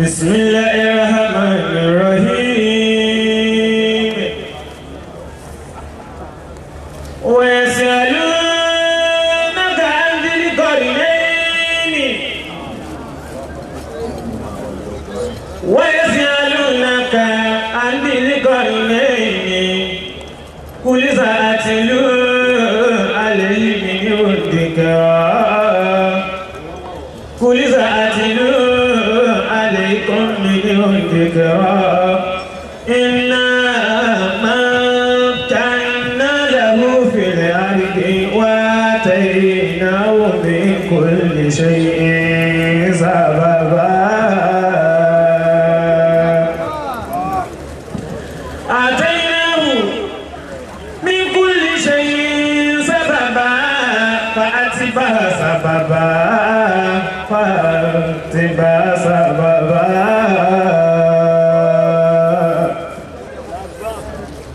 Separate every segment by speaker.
Speaker 1: بسم الله الرحمن الرحيم. ويسألونك عن ذي القرنين ويسألونك عن ذي القرنين قل سأتلو عليهم منه الذكرى قل سأتلو عليكم منه الذكرى إنا مكنا له في الأرض وآتيناه من كل شيء سببا. آتيناه من كل شيء سببا فأتبع سببا فأتبع سببا.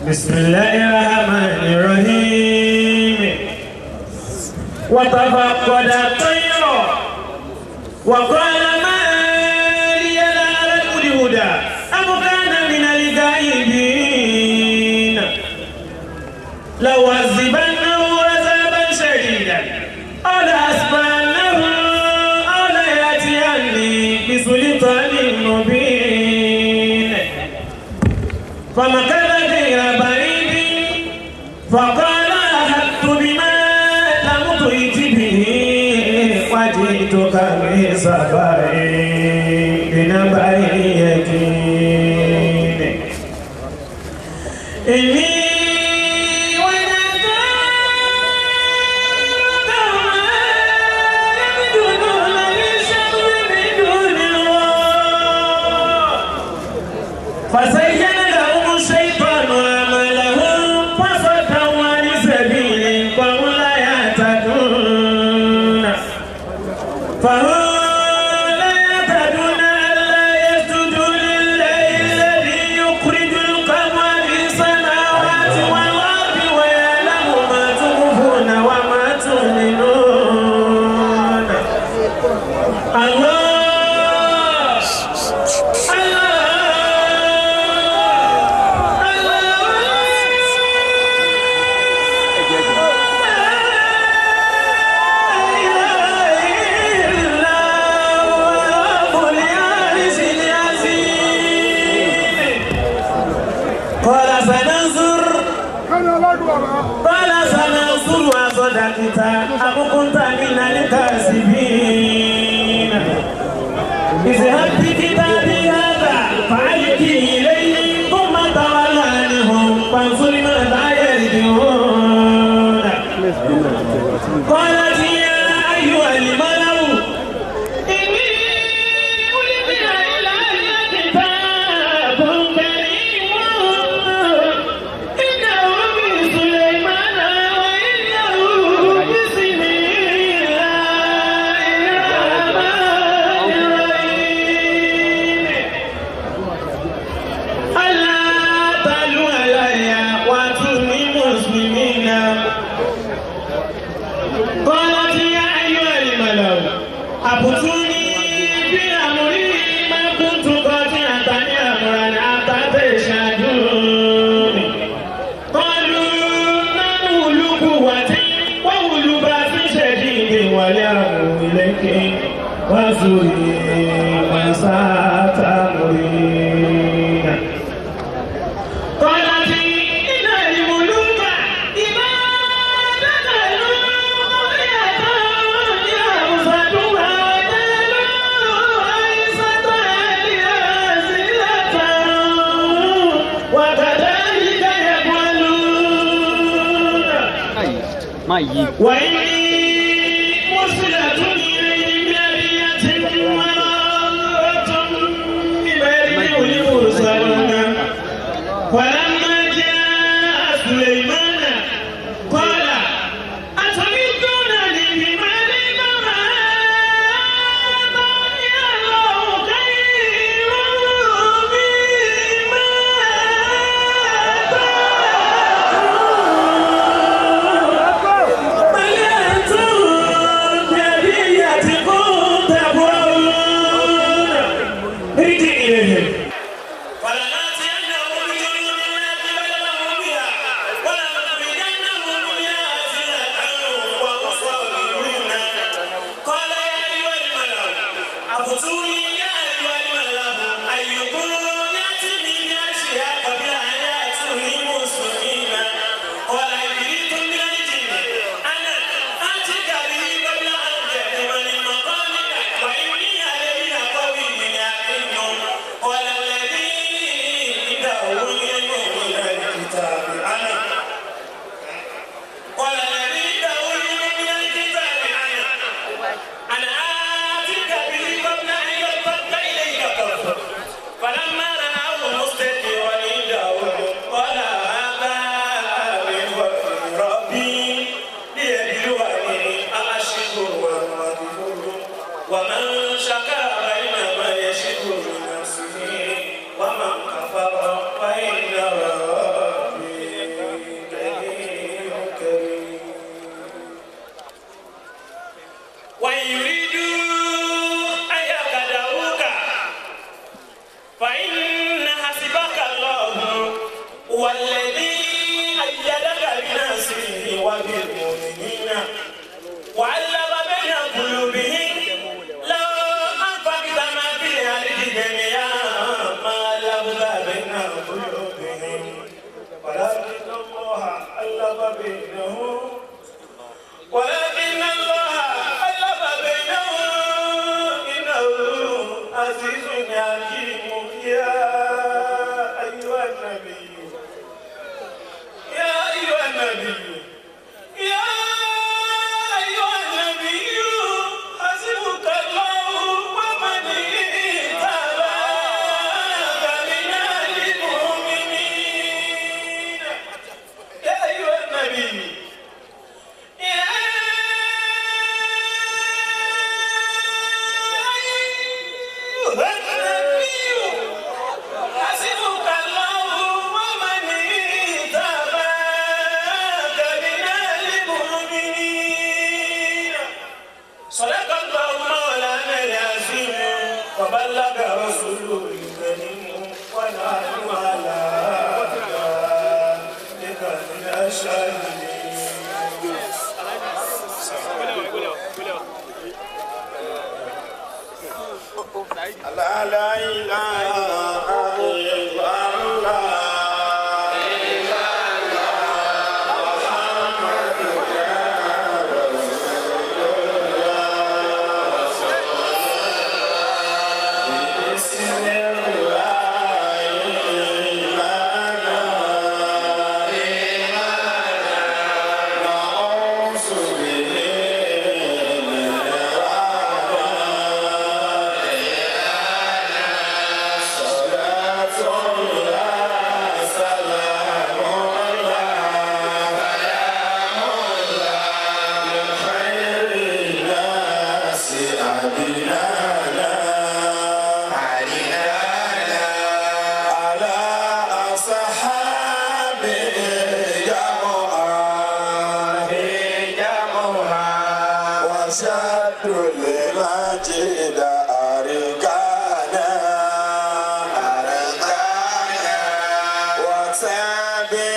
Speaker 1: بسم الله الرحمن الرحيم. وتفقد الطير وقال ما لي لا أرى الهدى أم كان من الغائبين لو عذبنه عذابا شديدا أو لأسبنه أو ليأتيني بسلطان مبين. فمكث غير بعيد فقال أحطت بما لم تحط به وجئتك من سبأ بنبأ يقين. إني وجدت قوما يعبدون للشر من دون الله فزين لهم الشيطان أعمالهم فصدهم عن السبيل فهم لا يهتدون فهم لا يهتدون ألا يسجدوا لله الذي يخرج القمر في السماوات والأرض ويعلم ما تخفون وما تعلنون. الله الله قال سننظر قال سننظر وصدقت أم كنت من الكاذبين. اذهب بكتابي هذا فألقه إليهم ثم تول عنهم فانظر ماذا يرجعون. قالت يا أيها الملأ إني ألقي إلي كتاب كريم إنه من سليمان وإنه بسم الله الرحمن الرحيم. ألا تعلوا علي وأتوني مسلمين. قالت يا أيها الملأ أفتوني في أمري ما كنت قاطعة أمرا حتى تشهدون. قالوا نحن أولو قوة وأولو بأس شديد والأمر إليك وانظري ماذا تأمرين. قالت إن الملوك إذا دخلوا قرية أفسدوها وجعلوا أعزة أهلها أذلة وكذلك يفعلون.
Speaker 2: Má yí.
Speaker 1: وإني مرسلة إليهم بهدية ونظرة بما يرجع المرسلون. فلما جاء سليمان قال أتمدونني بمال فما آتاني الله خير مما آتاكم بل فافتوني يا أيها الملأ أيكم يأتيني بعرشها قبل أن يأتوني مسلمين. قال عفريت من الجن أنا آتيك به قبل أن تقوم من مقامك وإني عليه لقوي أمين. قال الذي عنده علم من الكتاب أنا قال الذي عنده علم من الكتاب أنا آتيك به قبل أن يرتد إليك طرفك. فلما رآه مستقرا عنده قال هذا من فضل ربي ليبلوني أأشكر أم أكفر ومن شكر فإنما يشكر لنفسه ومن كفر فإن ربي غني كريم. وإن يريدوا أن يخدعوك فإن حسبك الله هو الذي أيدك بنصره وبالمؤمنين وألف بين قلوبهم لو أنفقت ما في الأرض جميعا ما ألفت بين قلوبهم ولكن الله ألف بينهم ولكن الله ألف بينهم إنه عزيز حكيم. يا أيها النبي يا أيها النبي يا أيها النبي حسبك الله ومن اتبعك من المؤمنين. يا أيها النبي يا أيها النبي حسبك الله ومن اتبعك من المؤمنين. صدق الله مولانا العظيم وبلغ رسوله الكريم ونحن على ذلك من الشاهدين.
Speaker 3: لا لا إله إلا الله محمد يا رسول الله بسم الله إيمانا نعوذ به من الرحمن. صلاة الله سلام الله لخير الناس أدنانا على أصحابه جمعا وشد المجد أركانا وتابع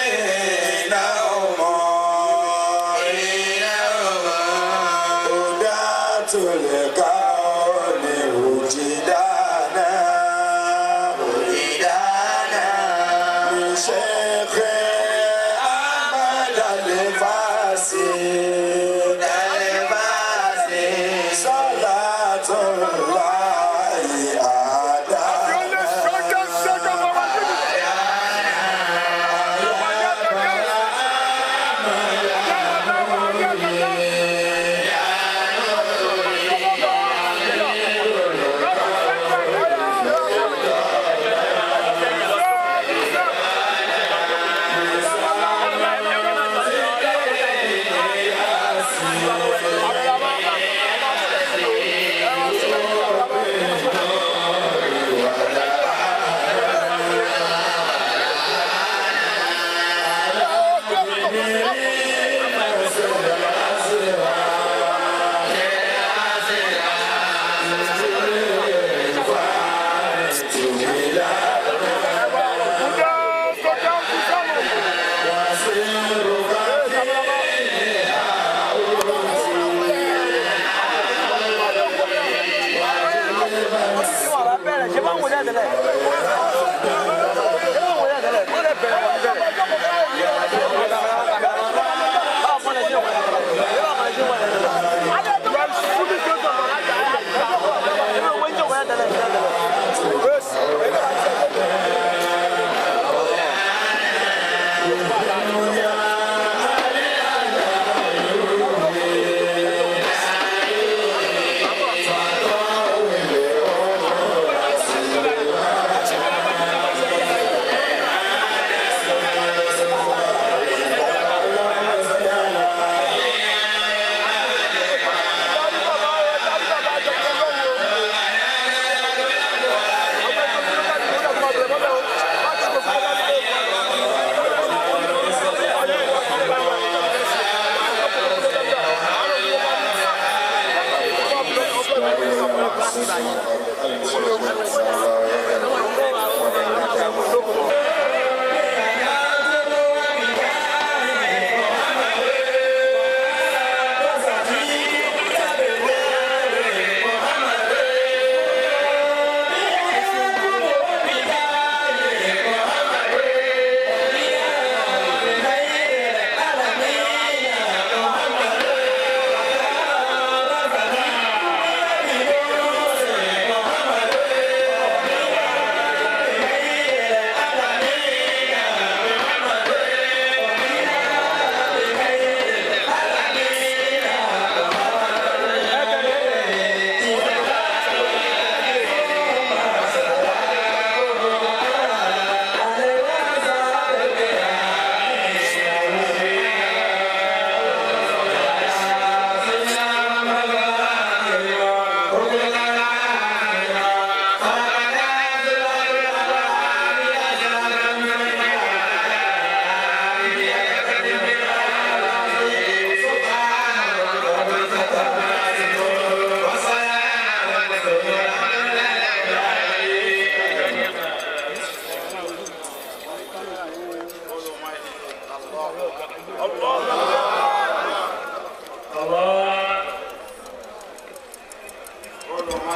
Speaker 3: تابعينهم هداة الكون وجدانا لشيخ أحمد الفاسي صلاة الله أدانا.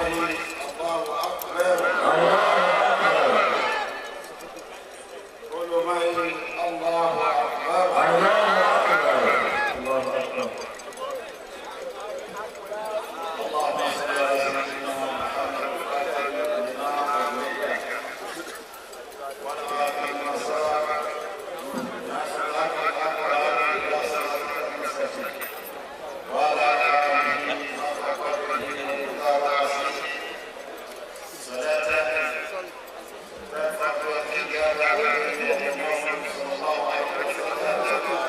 Speaker 3: الله أكبر قولوا معي الله أكبر
Speaker 1: الله أكبر.
Speaker 3: اللهم صل على سيدنا محمد لما أغلق ولا لما سبق ناصر الحق إلى صراطك المستقيم وعلى آله حق قدره ومقداره العظيم. صلاة ترفع الحجاب عن محمد صلى الله عليه وسلم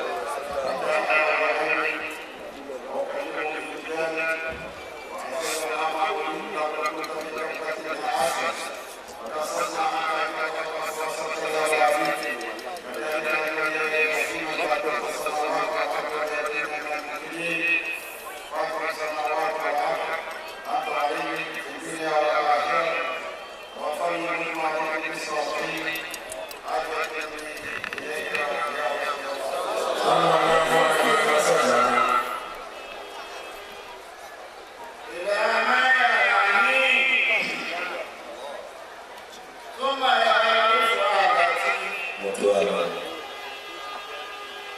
Speaker 3: إلى ما يعنيه ثم يعرف عادتي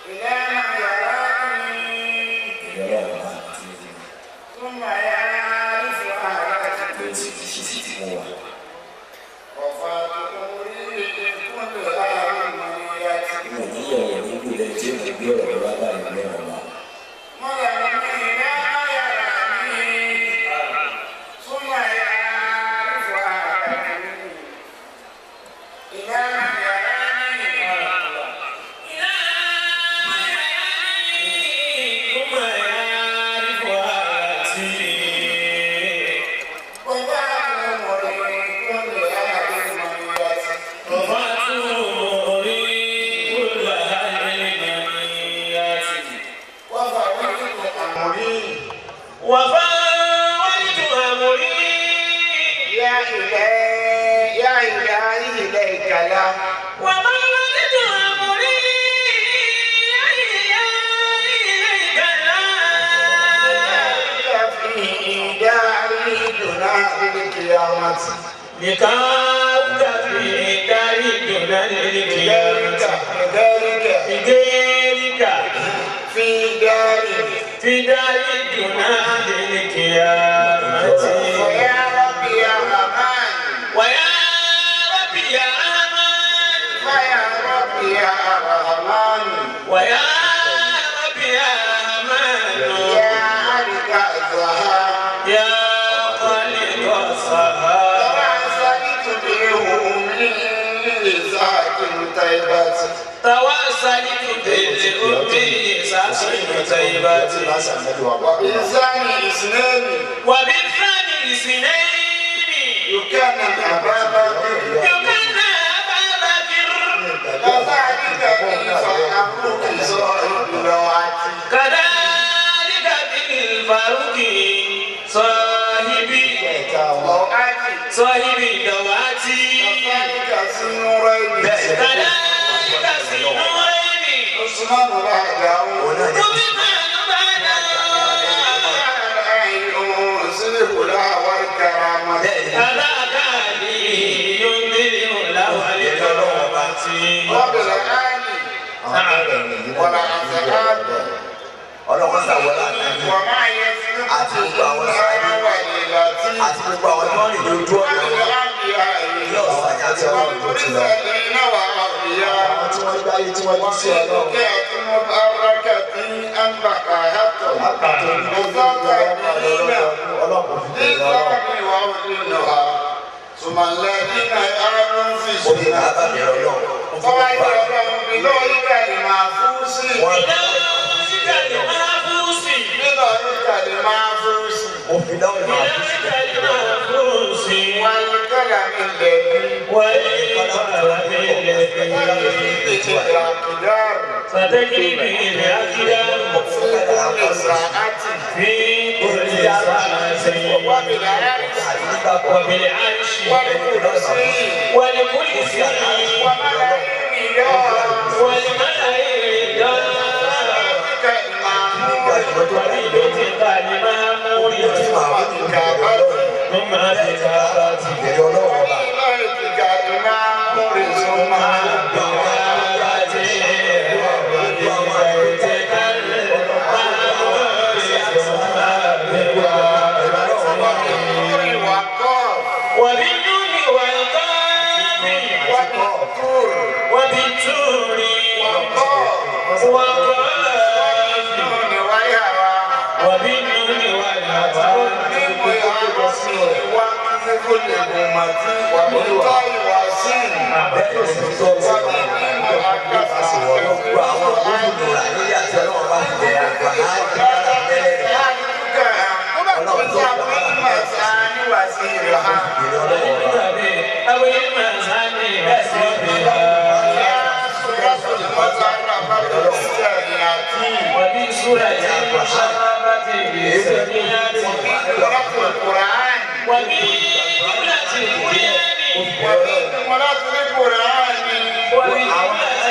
Speaker 3: إلى ما يراني ثم يعرف عادتي وفاة أمري كلها منيتي ملأني إلى ما يراني ثم يعرف عادتي إلى ما يراني
Speaker 1: ثم يعرف عادتي
Speaker 3: وفاة أمري كلها منيتي
Speaker 1: رفعت أموري كلها للمنيات
Speaker 3: وفوضت أمري
Speaker 1: وفوضت أمري
Speaker 3: يا إلهي يا إلهي إليك لا
Speaker 1: وفوضت أمري إليك لا
Speaker 3: في داري دون القيامة
Speaker 1: لقاؤك في دار دون
Speaker 3: بذلك
Speaker 1: القيامة
Speaker 3: بذلك
Speaker 1: بذلك
Speaker 3: في داري
Speaker 1: في دار دون القيامة
Speaker 3: ويا ربي يا رحمن
Speaker 1: ويا ربي يا رحمن
Speaker 3: ويا ربي يا رحمن
Speaker 1: ويا ربي يا رحمن
Speaker 3: يا عليك الزهر
Speaker 1: يا خالق السحاب
Speaker 3: توسلت بهم لذات طيبة
Speaker 1: توسلت بالأم ساقين طيبات
Speaker 3: وبلسان اثنين
Speaker 1: وبالثاني اثنين
Speaker 3: يكن أبا بكر
Speaker 1: يكن أبا بكر
Speaker 3: كذلك بالفاروق صاحب لوعتي
Speaker 1: كذلك بالفاروق صاحبي
Speaker 3: لوعتي
Speaker 1: صاحبي دواتي
Speaker 3: كذلك سنورين
Speaker 1: كذلك سنورين
Speaker 3: عثمان بعده
Speaker 1: عثمان بعده
Speaker 3: الهدى والكرامة
Speaker 1: هذا علي بالهدى والكرامة
Speaker 3: وبالآل والأصحاب
Speaker 4: Ọlọ́run sàwọ́lá àtàkì
Speaker 3: وما يسلك
Speaker 4: àti gbogbo àwọn sáré
Speaker 3: وليلتي
Speaker 4: àti gbogbo àwọn tí wọ́n rìn lójú ọ̀nà
Speaker 3: والأنبياء
Speaker 4: ní ọ̀sán àti ọ̀run tó ti lọ.
Speaker 3: والمرسلين والأولياء
Speaker 5: Àwọn tí wọ́n gbáyé tí wọ́n jí sí Ọlọ́run.
Speaker 3: وفي مباركة أنبقاها
Speaker 5: Àpàtó ní gbogbo Ọlọ́run kò fi tẹ̀lé Ọlọ́run.
Speaker 3: ثم الذين آمنوا في
Speaker 4: Ó fi
Speaker 3: السنة
Speaker 4: kábà mi ọlọ́run. Ó fi
Speaker 3: طبعا
Speaker 4: gbà
Speaker 3: بلوحك المحفوظ
Speaker 4: wọ́n
Speaker 1: بلوحك المحفوظ
Speaker 3: بلوحك المحفوظ
Speaker 4: ó fi dáhùn máa fi
Speaker 1: بلوحك المحفوظ
Speaker 3: والقلم الذي
Speaker 1: والقلم الذي
Speaker 3: تجري به الأقدار
Speaker 1: ستجري به الأقدام
Speaker 3: في كل ساعة
Speaker 1: في كل ساعة
Speaker 3: وبالعرش
Speaker 4: àti nígbàgbọ́.
Speaker 1: وبالعرش
Speaker 3: والكرسي
Speaker 1: والكرسي
Speaker 3: وملأ الرياض
Speaker 1: والملأ
Speaker 3: ذلك المعمور
Speaker 1: وبالبيت المعمور
Speaker 3: وبالكعبة
Speaker 1: ثم
Speaker 4: Ìbẹ̀rẹ̀ Ọlọ́run ọba.
Speaker 1: وبالنون والقاف وبالتور والقاف وبالنون والهواء
Speaker 4: Bẹ́ẹ̀ ló sì sọ gbogbo àwọn olùdóra nílé àti Ọlọ́run bá fi bẹ̀rẹ̀ àgbà láti dára mẹ́rẹ̀ rẹ̀. Ọlọ́run tó gbà wá ìbẹ̀rẹ̀ Ọlọ́run ọba. Gbogbo àwọn tí wọ́n ti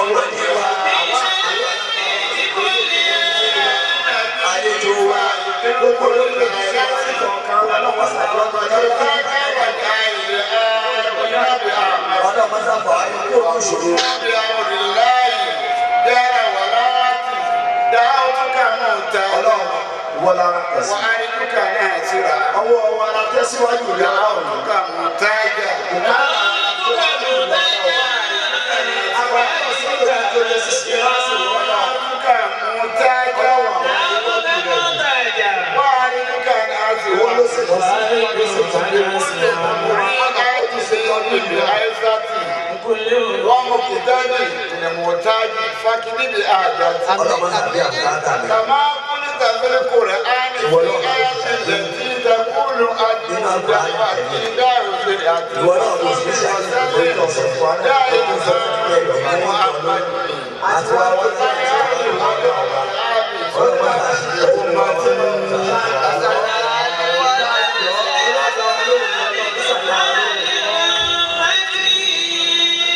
Speaker 4: ọmọdé wa àlejò wa gbogbo olóògbé ti kọ̀ọ̀kan ọlọ́wọ́ sàdúrà ọlọ́wọ́ sàfọ̀ ayé kó o ṣòro.
Speaker 5: Ọlọ́run wọlá ẹ̀sìn. Ọwọ́ wa la tẹ̀síwájú rẹ̀ ọlọ́run. Àwọn ẹ̀sìn ló ti tó lé sí ṣe láti wọ́n lọ. Wọ́n ló ṣe tó sí wọ́n ló ṣe tó lé wọ́n ṣe tó lé. Ọlọ́run sàbí àbúrátà mi.
Speaker 3: كما قلت في القرآن في آية التي تقول
Speaker 4: Ìwọ náà kò sí ṣe àyè ìwé ọ̀sẹ̀ fún wa náà tó sọ fún mi ẹ̀rọ ní ọ̀nà àti wá wọ́n ti ṣe ọlọ́run ọba. Ọlọ́run sàṣeyẹ fún wa.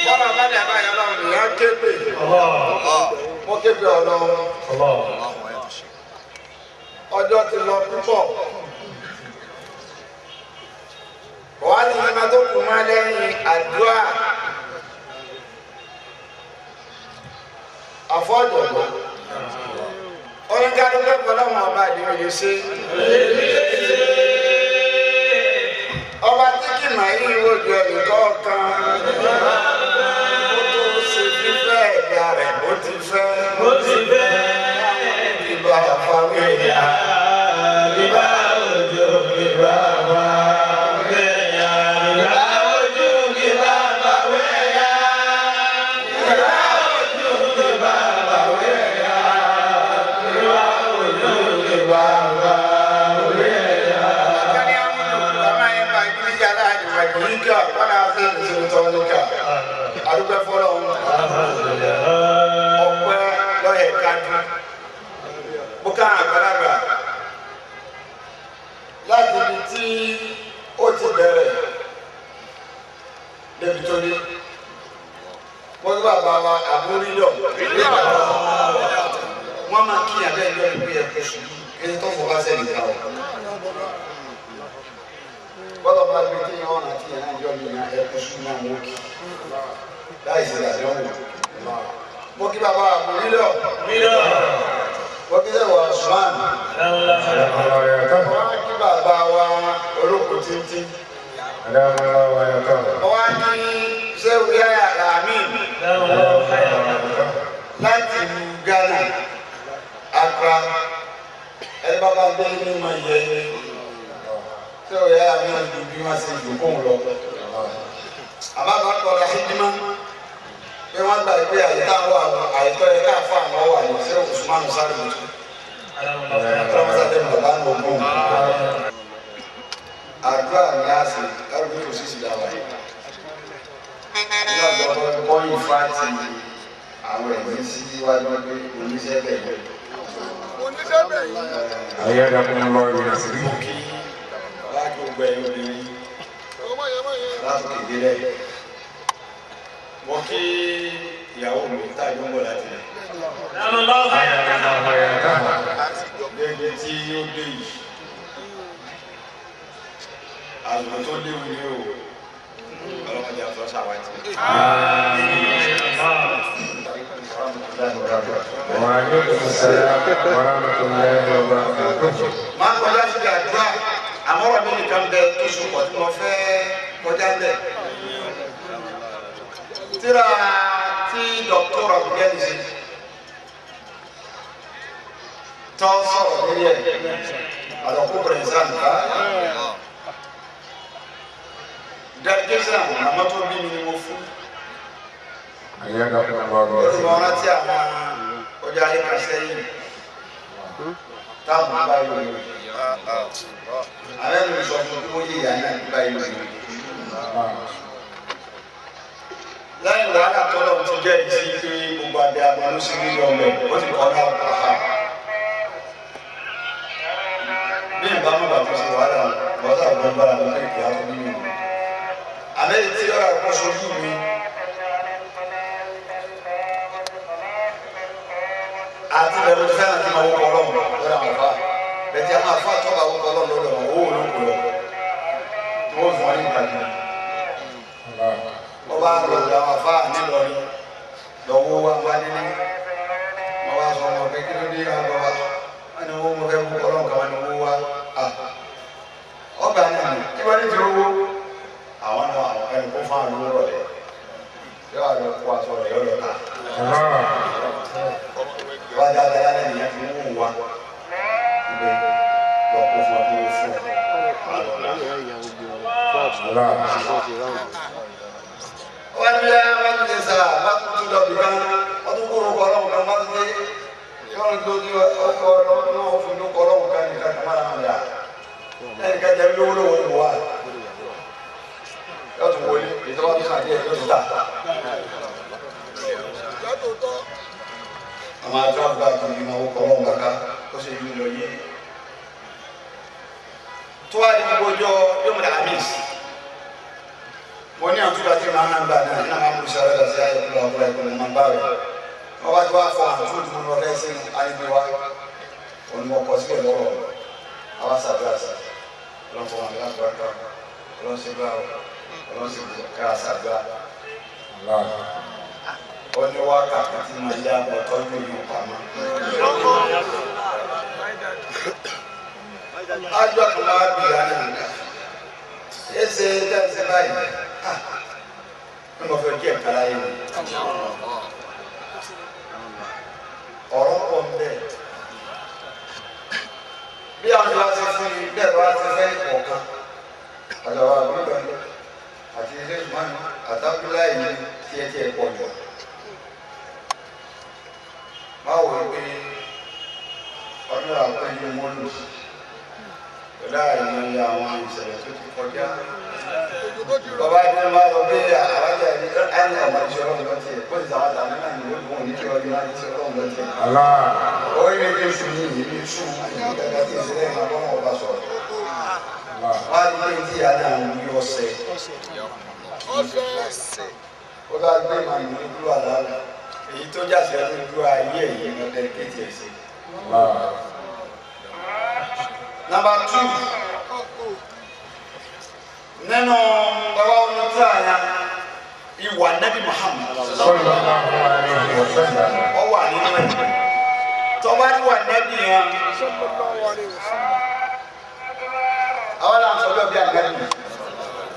Speaker 3: Bọ́lá bá dà báyọ̀ lọ́rùn ìyá képe. Mo képe ọlọ́run. Ọjọ́ ti lọ púpọ̀. Wàá ní ìgbà tó kù máa lẹ́yìn àdúrà. Àfọ́jọ̀gbọ́n. Oníkadúgbò pẹ̀lú ọba àdéhùn yìí ṣe. Ọba tí kì máa yí ìwòjú ẹnì kọ̀ọ̀kan. Ó tó ṣe fífẹ́ ẹ̀dá rẹ̀ bó ti fẹ́. Ìbá àfáwé ìyá. Adúpẹ́ fọlọ́run ọpẹ́ lọ́yẹ̀ kájú mo ká àgbàlagbà láti ibi tí ó ti bẹ̀rẹ̀ débi tó dé mo ní bàbá wa àbúrídọ̀ wọ́n máa kí abẹ́ ìjọ ìlú yẹn kó sùn kí tó fọ bá sẹ́yìn ká o bọ́lá bá gbé tí yẹn ọ̀nà tí yẹn náà jọ mi náà ẹ̀kú sùn náà wọ́n kì láì ṣe ìdájọ́ wò mo kí bàbá àbúrídọ̀ mo kí sẹ́wọ̀ Usman mo wá kí bàbá wa olóko títí mo wá kí sẹ́wọ̀ yáyà làmì láti ìlú Ghana Accra ẹni bàbá ń bẹ ní ma yẹ sẹ́wọ̀ yáyà mi máa dùn bí wọ́n ṣe dùn lọ àbábà kọ́ra hídímà pé wọ́n gbà pé àyíká wà àyíká yẹ ká fún àwọn wà ní sẹ́wọ̀ Usman sáré mọ́tò Ọlọ́mọsá tẹnu bàbá ń gbogbo. Àdúrà ní àṣẹ lárúgbó tó sì sì dáwà yìí. Ní ọjọ́ kọ́ ìfáàtì àwọn ẹ̀mí sí wájú pé oníṣẹ́ bẹ̀rẹ̀.
Speaker 4: Ayadakumullahu bi nasrihi.
Speaker 3: Láti gbogbo ẹ̀yin obìnrin láti kéde rẹ̀. Mo kí ìyàwó mi tájú ń bọ̀ láti rẹ̀. Débi tí ó dé yìí, àsìkò tó léwu ni o, ọlọ́mọdé àfọ́ ṣàwátì.
Speaker 4: Wa alaikum salam wa rahmatullahi wa barakatuh.
Speaker 3: Máa kọjá síbi àdúrà, àmọ́rọ̀ mi nìkan bẹ tó sopọ̀ tí mo fẹ́ kọjá bẹ̀. Tíra tí Dr. Abdul ṣe tọ́ sọ̀rọ̀ lórí ẹ̀ àlọ́kó pẹ̀lẹ́sán ká. Dedication àmọ́ tó bí mi ni mo fún.
Speaker 4: Ayadakumullahu bi
Speaker 3: Olùmọ̀
Speaker 4: nasrihi.
Speaker 3: rántí àwọn ọjọ́ ayé kan sẹ́yìn táwọn bá yọ lọ. Ààrẹ mi sọ fún bí wọ́n yé ìyá náà bá yọ lọ. Lẹ́yìn wàhálà tọ́lọ̀ ti jẹ́ ìsí pé gbogbo abẹ́ àmọ́ ló sì rí ọmọ ẹ̀ ó ti kọ́ náà pàhà. Bí ìbámu bàtú ṣe wàhálà bọ́sà ọ̀gbọ́n bára mi kéèké á fún mi. Àmẹ́ tí ọ̀rọ̀ àkókò sojú mi. Àti bẹ̀rù tí fẹ́ràn kí n máa wọ́pọ̀ ọlọ́run lọ́dọ̀ àwọn afá bẹ̀tí àwọn afá tọ́ba wọ́pọ̀ ọlọ́run lọ́dọ̀ wọn owó ló kù lọ tí wọ́n fún wọn ní nǹkan jù. Wọ́n bá lọ́dọ̀ àwọn afá nílọrin lọ́wọ́ wa wá nílé wọ́n wá sọ wọn pé kí ló dé àgbà wa wọ́n ní owó mo fẹ́ wọ́pọ̀ ọlọ́run kan wọ́n ní owó wa ọgbà náà ni kí wọ́n ní ti owó àwọn náà àwọn ẹni kó fún àwọn olówó rọ̀lẹ́ yóò wá lọ kó aṣọ rẹ̀ yóò lọ ta wájú abẹ́rẹ́ náà nìyẹn fi ń wù wá ibẹ̀ lọ kó fún ọ tó fún ọ. Wọ́n ní wọ́n ti sà wọ́n tún lọ bìkan wọ́n tún kúrò kọ́ ọlọ́run kan wọ́n ti dé yọ̀rọ̀ tó di ọkọ̀ ọlọ́run náà fún mi kọ́ ọlọ́run kan nìkan kan máa ń rà ẹnìkan jẹ́ lówó lówó ni wà yóò tún wọlé ìjọba tó sàn díẹ̀ yóò tún tà. Àwọn atúráfù kiri máa wọ́pọ̀ ọlọ́run kàkà ó sì yí lọ yé. Tó wá di gbogbo ọjọ́ yóò mú àmìs. Mo ní àtúntò àti màá ń gbà náà nínú àwọn amúlùsọ rẹ̀ lọ́sí ayé kúlọ̀ ọ̀kúlọ̀ ẹ̀kọ́ ní máa ń bá rẹ̀. Wọ́n bá ti wá fọ àtúntò tí mo lọ fẹ́ sí ayégbé wa. Òun ni mo kọ sílẹ̀ lọ́rọ̀ àwa sàdúrà sí. Ọlọ́run fọwọ́n àbí láti wá ká. Ọlọ́run ṣe gbá ọlọ́run ṣe ká sàdúrà. Ó ní wákàtí tí mo yá mo tọ́jú ìlú pamọ́. Ájọ́ kan wá bí ìyá náà. Ẹsẹ̀ dáńsẹ̀ báyìí. Ní mo fẹ́ jẹ́ ìkàlà yìí mi. Ọ̀rọ̀ pọ̀ ń bẹ̀. Bí àwọn tí wàá ṣe fún mi, bẹ́ẹ̀ lọ́wọ́ ṣe fẹ́ kọ̀ọ̀kan. Àtàwọn àbúrò mi àti ilé ìmọ̀nù àtàkùnláyé tiẹ̀ tiẹ̀ pọ̀ jù. Báwo ni pé ọdún àpẹẹrẹ mọ́lù pẹ̀lú àìmọye àwọn ìṣẹ̀lẹ̀ tó ti kọjá. Bàbá ẹni máa lọ pé àwájá ẹni ẹni ọmọ iṣẹ́ ọlọ́run lọ́tì ẹ̀ bó ti sàwọn tàbí náà ní ìwé ìwọ̀n oníṣẹ́ ọdún láti iṣẹ́ ọlọ́run lọ́tì ẹ̀. Orí mi kí n sùn yìí ní sùn ní gàgà tí ìṣẹ̀lẹ̀ máa bọ́ wọn bá sọ̀rọ̀. Wọ́n á ní pé tí ìyá náà ń wí ọ̀sẹ̀. Ó bá gbé màmí ní dúró àlàálà. Èyí tó jáde lójú ayé èyí ló dẹ́rẹ́kẹ́tì ẹ̀ sí. Number 2, nínú bàbá olùtúrà yẹn ìwà Nabi Muhammad
Speaker 4: Sallallahu alayhi wa sallam.
Speaker 3: ọ wà nínú ẹ̀. Tọ́ba ní wà Nabi yẹn. Àwọn là ń sọ bẹ́ẹ̀ bí àgbẹ̀bí.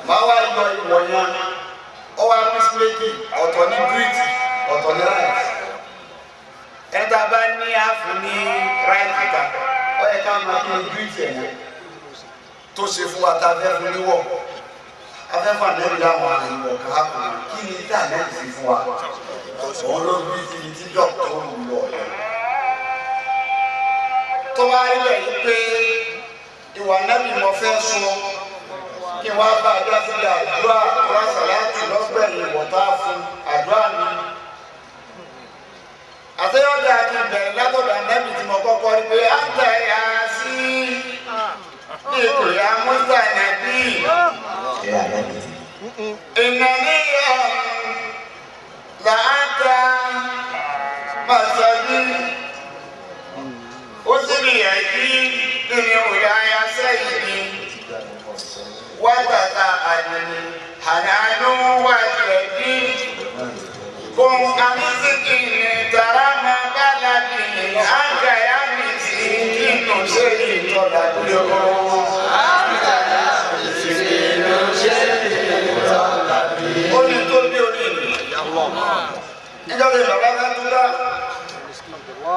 Speaker 3: Màá wá yọ ìwọ̀ yẹn. Ọ wá pín méjì, ọ̀tọ̀ ní gíríìtì, ọ̀tọ̀ ní ráìtì. Ẹni tá a bá ní àfún ní ráìtì kan, ó yẹ ká máa kí ni gíríìtì ẹ̀ yẹn tó ṣe fún wa tá a fẹ́ fún níwọ̀. A fẹ́ fún ànábì láwọn ìwọ̀ kan á kò kí ni tá ànábì ṣe fún wa. Òun ló bí ti tí dọ́kítọ̀ ń lọ yẹn. Tó bá rí bẹ́ẹ̀ yìí pé ìwà nábì mo fẹ́ sọ kí wọ́n bá àdúrà sí àdúrà rásàlátì lọ́gbẹ̀yìn wọ̀tá fún àdúrà mi. Àtẹ́yọ́dà kí n bẹ̀rẹ̀ látọ̀dọ̀ ànábì tí mo kọ́kọ́ rí pé àǹtà yà á sí ní ìpè àmúṣà nàbí. Ìnàníyà làátà màsàbí ó sì ní ẹ̀dí nínú ìyá sẹ́yìn ni wátàtà àdìní àdánù wà tẹ̀dí kún àmísìkì ní tàràmà bálàbí àǹkàyà mi sí nínú ṣé ìtọ́lá dúró. Àǹkàyà mi sí nínú ṣé ìtọ́lá dúró. Ó ní tó bí orí mi. Ìjọba ìbàbá fẹ́ tó dá.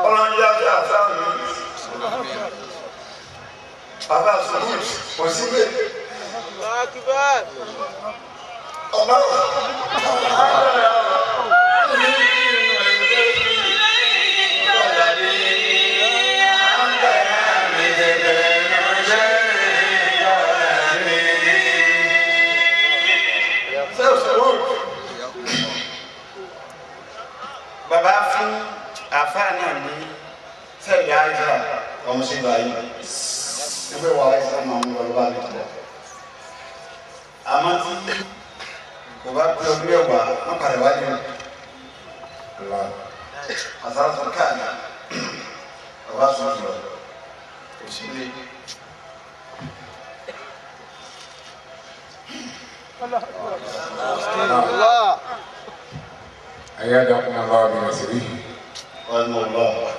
Speaker 3: Ọlọ́run yá sí àṣà mi. Bàbá sùúrù kò sí bẹ́ẹ̀. Ọba bàbá fún àfáà náà ní sẹ́yìn àìsàn ọmọ sí báyìí ìwé wa àìsàn máa ń lọ bá mi tọ̀. Àmọ́ tí kò bá pé ọdún mẹ́wàá wọ́n padà wá ní àsáràtọ̀ káàdì bàbá sọ jùlọ kò sí ilé.
Speaker 6: أيدكم الله بنصره.
Speaker 3: الله.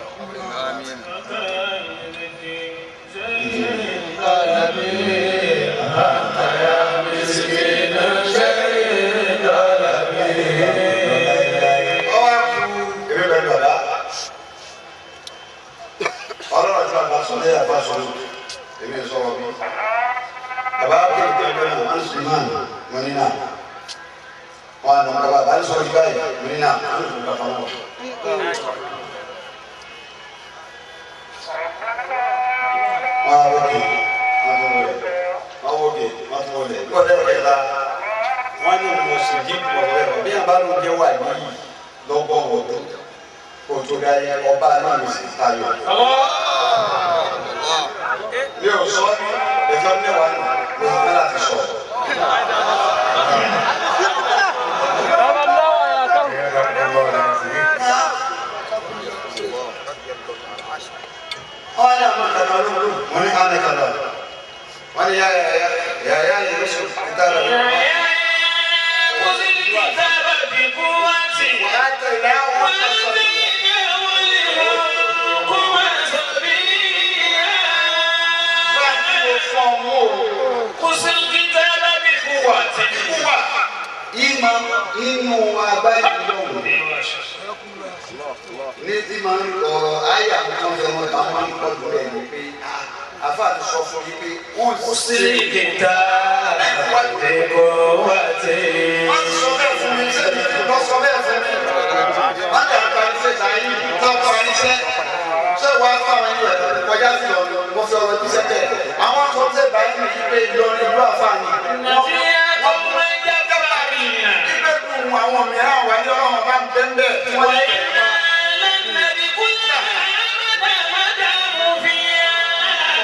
Speaker 3: Ọba náà ló sì tayọ. Mi ò sọ ní ẹjọ́ mẹ́wàá nù, mo sì fẹ́ láti sọ. Ọ̀rẹ́ àwọn ìkànnì olóòlù, mo ní àná ìkànnì. Wọ́n ní yáyà yáyà yìí sùn ìtara. Wàá tẹ̀lé àwọn ọ̀sán. Inú agbáyé lọ́wọ́ ní tí máa ń ọ̀rọ̀ ayé àwọn tó ń fẹ́ wọn táwọn máa ń kọ́ lórí ẹ̀ ní pé àfa àti sọ fún yín pé ó sì
Speaker 1: kìtà àdìgbò wá sí.
Speaker 3: Wọ́n ti sọ bẹ́ẹ̀ fún mi ṣé lọ sọ bẹ́ẹ̀ fún mi. Wọ́n ti àgbà ní sẹ́ta yìí tó kọ́ ẹni sẹ́ ṣé wàá fáwọn ẹni rẹ̀ kọjá sí ọ̀nà wọ́n fi ọ̀rọ̀ iṣẹ́ tẹ̀. Àwọn tó ń sẹ́ báyìí ní pé Ìlọrin ìlú àfààní. Àwọn mìíràn wà ní ọlọ́run bá ń bẹ́ ń bẹ́ tí wọ́n yẹ.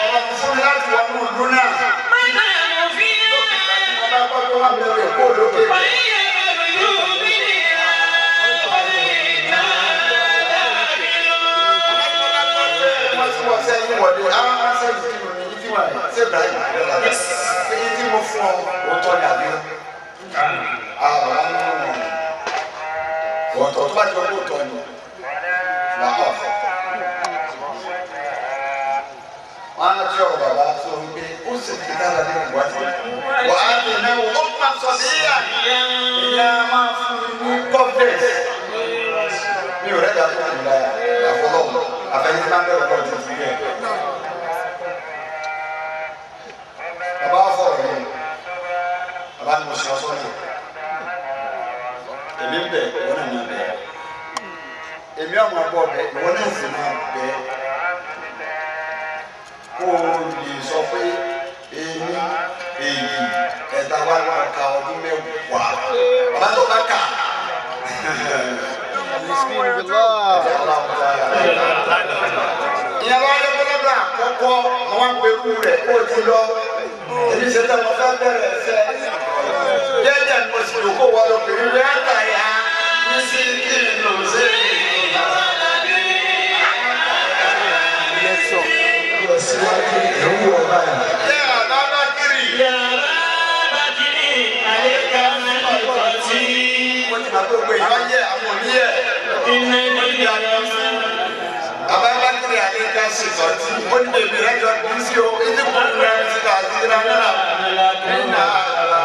Speaker 3: Ọ̀rọ̀ fún mi láti wọnú ìlú náà. Wọ́n bá gbọ́ pé wọ́n bẹ̀rẹ̀ kó lókè. Wọ́n ti wọ sẹ́yìn wọlé, àwọn aṣẹ́ ìdílé mi ní tí wọ́n ṣe Ibrahim èyí tí mo fún ọ, òótọ́ ni àbí wọ́n tọ́ tó bá jọ kó tọ́ ni wà á fọ́. Wọ́n á tí ọ̀rọ̀ bàbá tó ń gbé ó sì ti dára ní ìwà tí wà á lè náwó ó máa sọ sí ìyá ìyá máa fún mi ní confidence. Mi ò rẹ́dà tó kù láyà àfọlọ́wọ́ àfẹ́yìn tí máa ń bẹ̀rù ọlọ́run ti ti bẹ́ẹ̀. Bàbá wa fọ̀rọ̀ yìí, bàbá ni mo ṣe ọsọ náà. Èmi ń bẹ̀, ìwọ náà máa bẹ̀. Èmi ọmọ ọgbọ́ bẹ̀, ìwọ náà sì máa bẹ̀. kó o lè sọ pé èmi èyí ẹ̀dá wa ló ka ọdún mẹ́wàá bàbá tó bá kà. Ìyàwó ayélujára àkọ́kọ́ wọn wá pẹ̀lú rẹ̀ kó o ti lọ èmi ṣe tẹ́ mo fẹ́ bẹ̀rẹ̀ ẹsẹ̀ jẹ́jẹ́ mo sì lò kó wọ́n lọ pẹ̀lú rẹ̀ àtàyà ní sí kí n lò sí. Ababakiri aleka sitɔti o ni bebi rɛ jɔ dusi o i ti kun rɛ si ka si ra ne la ne na la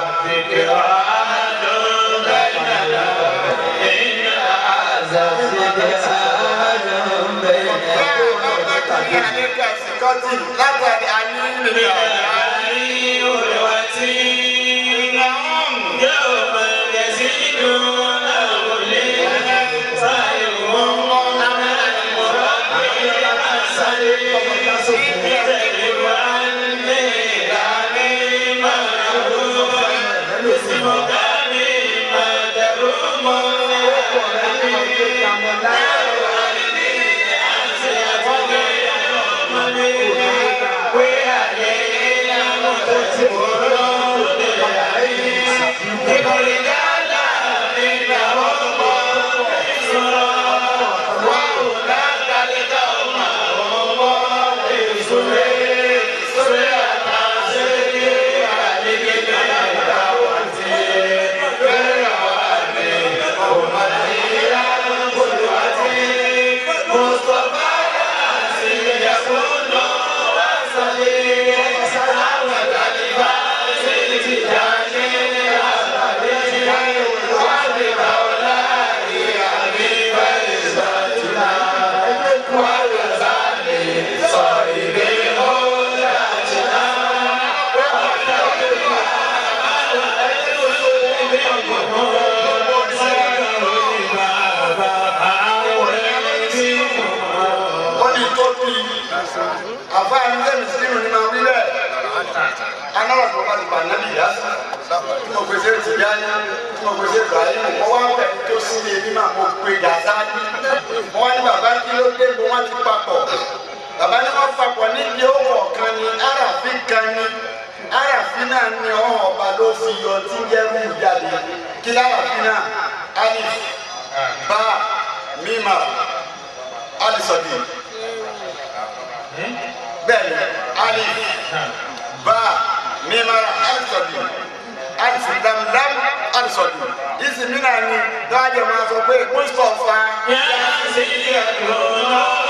Speaker 3: Ababakiri aleka sitɔti látàrí ani mi la. Bàbá ní wọ́n papọ̀ níbi owó kan ní àràfin kan ní àràfin náà ní ọ̀hún ọba ló fi yọ tí ń jẹ́ rúùmù jáde kí láràfin náà alif bá mímà alisọ̀dì bẹ́ẹ̀ ni alif bá mímà alisọ̀dì alif lamlam alisọ̀dì ìsinmi náà ni dájọ́ máa sọ pé Mustapha.
Speaker 1: Yàrá sí ẹ̀kọ́ náà.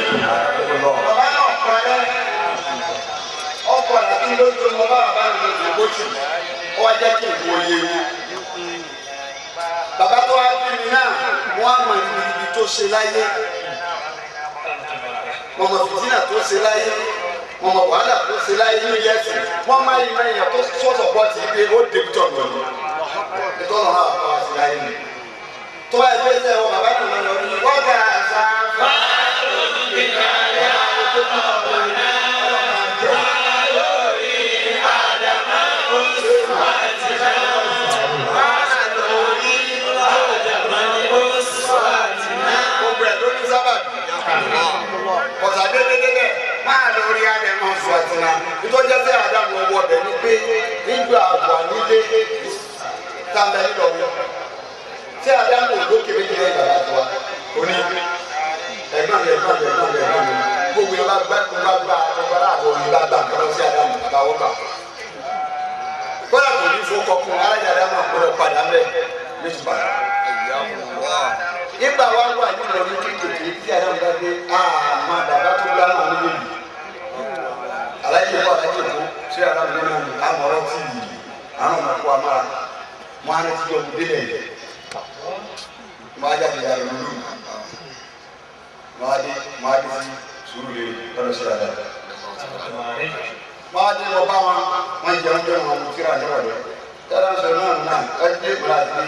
Speaker 3: Bàbá náà parẹ́ ọkọ̀ làbí lójú ọmọ bàbá mi lójú kóòtù ó wá jẹ́ kí n wo iye wọn. Bàbá tó wá bí mi náà wọ́n á mọ ibi tó ṣe láyé, wọ́n mọ fìtínà tó ṣe láyé, wọ́n mọ wàhálà tó ṣe láyé ní yẹ́sì, wọ́n má yí mẹ́yìn tó sọ̀sọ̀ pọ̀ tì í pé ó débi tọ̀ lọ. Ìtọ́nà náà bá wa ṣe láyé mi. Tó bá yẹ pé ṣe wọ bàbá náà lọ ní wọ́n kà á sáfà. Gbogbo ẹ̀ ló ní sábàbí. lórí àdàmú fàtìnà nítorí jẹ́ àdàmú ọwọ́ bẹ̀ ni pé nígbà wà nílé tábẹ́ nílọrin tí àdàmú òdókè méjì lẹ́yìn bàbá tó wa òní ẹ̀gbọ́n mi ẹ̀gbọ́n mi ẹ̀gbọ́n mi ẹ̀gbọ́n mi gbogbo yẹn bá gbá bá gbá ọgbà láàbọ̀ òní bá gbà kọ́ lọ sí àdàmú bàbá wọ́n gbà kọ́lá kò ní fún kọkùn alájà àdàmú àgbọ̀dọ̀ padà mẹ́ méjì padà. Nígbà wa wà nínú ọdún kékeré tí àdàmú bá dé àmọ́ bàbá tó gbá náà ní lèmi alájẹ kó alájẹ kó ṣé àdàmú náà ní àmọ̀rọ̀ tì í àwọn ọmọ kó amára wọn á ní ti jọ mú délẹ̀ yìí wọn á jáde yàrá lólu wọn á dé wọn á dé sí sùúrù lè lọ́dọ̀ sí àdàmú wọn á dé lọ bá wọn wọn jẹun jẹun wọn mú kíra lọ́wọ́ rẹ yàrá sọ náà náà ẹ dé ìgbà àti